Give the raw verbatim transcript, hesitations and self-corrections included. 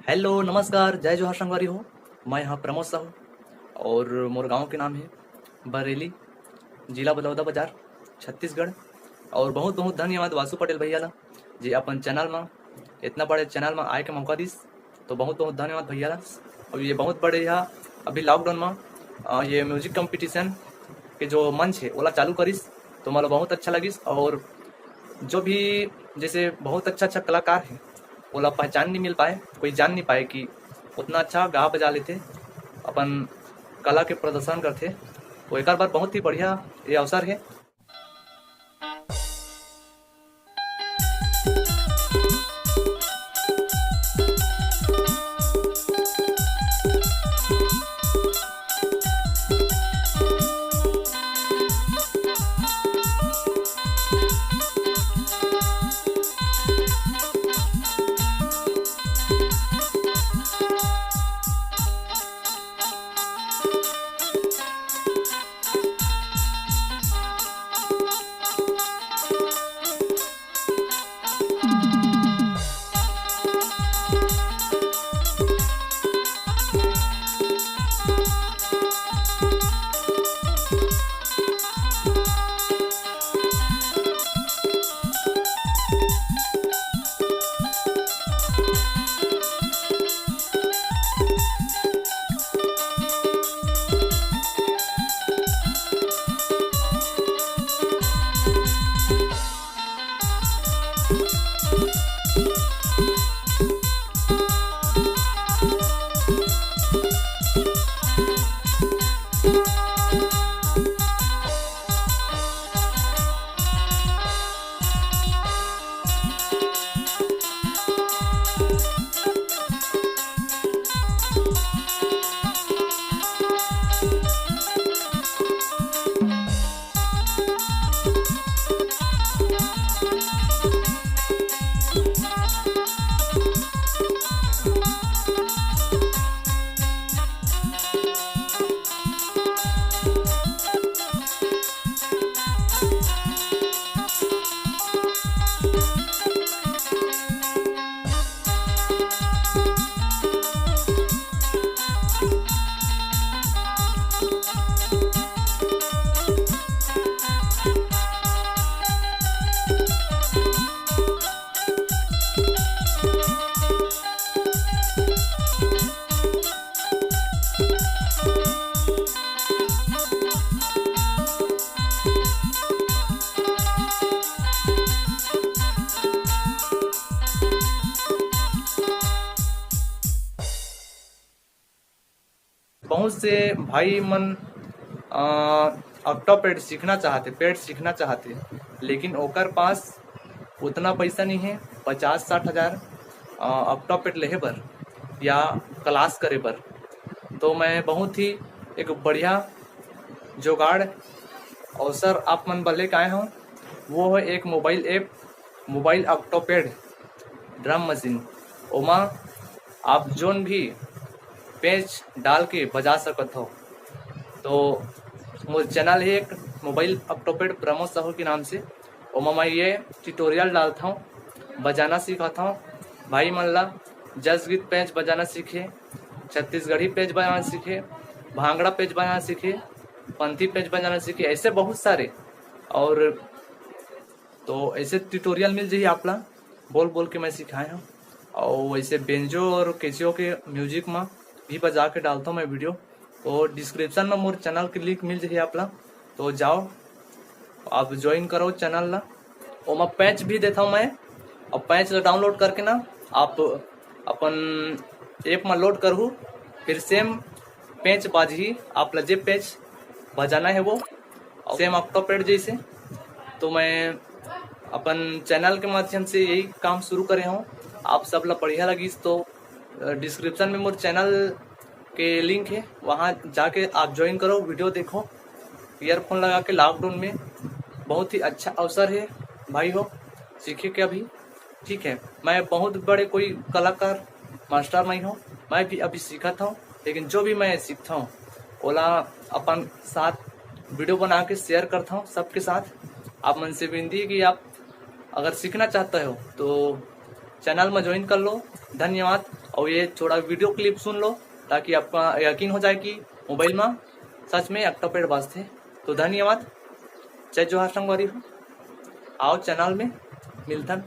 Hello, नमस्कार, जय जोहार संगवारी हो। मैं यहाँ प्रमोद साहू और मोर गांव के नाम है बरेली, जिला बलौदा बाजार, छत्तीसगढ़। और बहुत बहुत धन्यवाद वासु पटेल भैया ला, जे अपन चैनल में, इतना बड़े चैनल में आए के मौका दिस। तो बहुत बहुत धन्यवाद भैया ला। और ये बहुत बड़े यहाँ अभी लॉकडाउन में, अ, ये म्यूजिक कंपटीशन के जो मंच है, ओला चालू करिस, तो मोला बहुत अच्छा लगिस। और जो भी, जैसे, बहुत अच्छा अच्छा कलाकार है, ओला पहचान नहीं मिल पाए, कोई जान नहीं पाए कि उतना अच्छा गा बजा लेते, अपन कला के प्रदर्शन करते। तो एक बार बहुत ही बढ़िया ये अवसर है। बहुत से भाई मन, अ, ऑक्टोपैड सीखना चाहते, पैड सीखना चाहते, लेकिन ओकर पास उतना पैसा नहीं है, पचास साठ हजार, अ, ऑक्टोपैड लेहे बर या क्लास करे बर। तो मैं बहुत ही एक बढ़िया जुगाड़ अवसर आप मन बर लेके आए हूँ। वो है एक mobile app, mobile Octopad drum machine. ओमा आप जोन भी पैच डाल के बजा सकत हो। तो मोर चैनल है एक मोबाइल ऑक्टोपैड प्रमोद साहू के नाम से। ओमा मैं ये ट्यूटोरियल डालता हूँ, बजाना सिखाता हूँ भाई मन ला। जसगीत पैच बजाना सीखे, छत्तीसगढ़ी पैच बजाना सीखे, भांगड़ा पैच बजाना सीखे, पंथी पैच बजाना सीखे, ऐसे बहुत सारे। और तो ऐसे ट्यूटोरियल मिल जाही आप ला, बोल बोल के मैं सिखाए हूँ। और वैसे बेंजो और कैसियो के म्यूजिक में भी बजा के डालता हूँ मैं वीडियो। तो डिस्क्रिप्शन में मोर चैनल के लिंक मिल जाही आप ला, तो जाओ, आप ज्वाइन करो चैनल ला। ओमा पैच भी देता हूँ मैं, और पैच ला डाउनलोड करके ना आप अपन ऐप में लोड करहू, फिर सेम पैच बाजही, आप ला जे पैच बजाना है वो, सेम ऑक्टोपैड जैसे। तो मैं अपन चैनल के माध्यम से यही काम शुरू करे हूँ। आप सब ला बढ़िया लगिस तो, अ, डिस्क्रिप्शन में मोर चैनल के लिंक है, वहाँ जाके आप ज्वाइन करो, वीडियो देखो। ईयरफोन लगा के लॉकडाउन में बहुत ही अच्छा अवसर है भाई हो, सीखे के अभी। ठीक है, मैं बहुत बड़े कोई कलाकार मास्टर नहीं हूँ, मैं भी अभी सीखत हूँ, लेकिन जो भी मैं सीखता हूँ, ओला अपन साथ वीडियो बना के शेयर करता हूँ सबके साथ। आप मन से विनती है कि आप अगर सीखना चाहते हो तो चैनल में ज्वाइन कर लो। धन्यवाद। और ये थोड़ा वीडियो क्लिप सुन लो, ताकि आपका यकीन हो जाए कि मोबाइल में सच में एक ठो पेड़ बाजथे। तो धन्यवाद, जय जोहार संगवारी हो। आओ चैनल में मिलथन।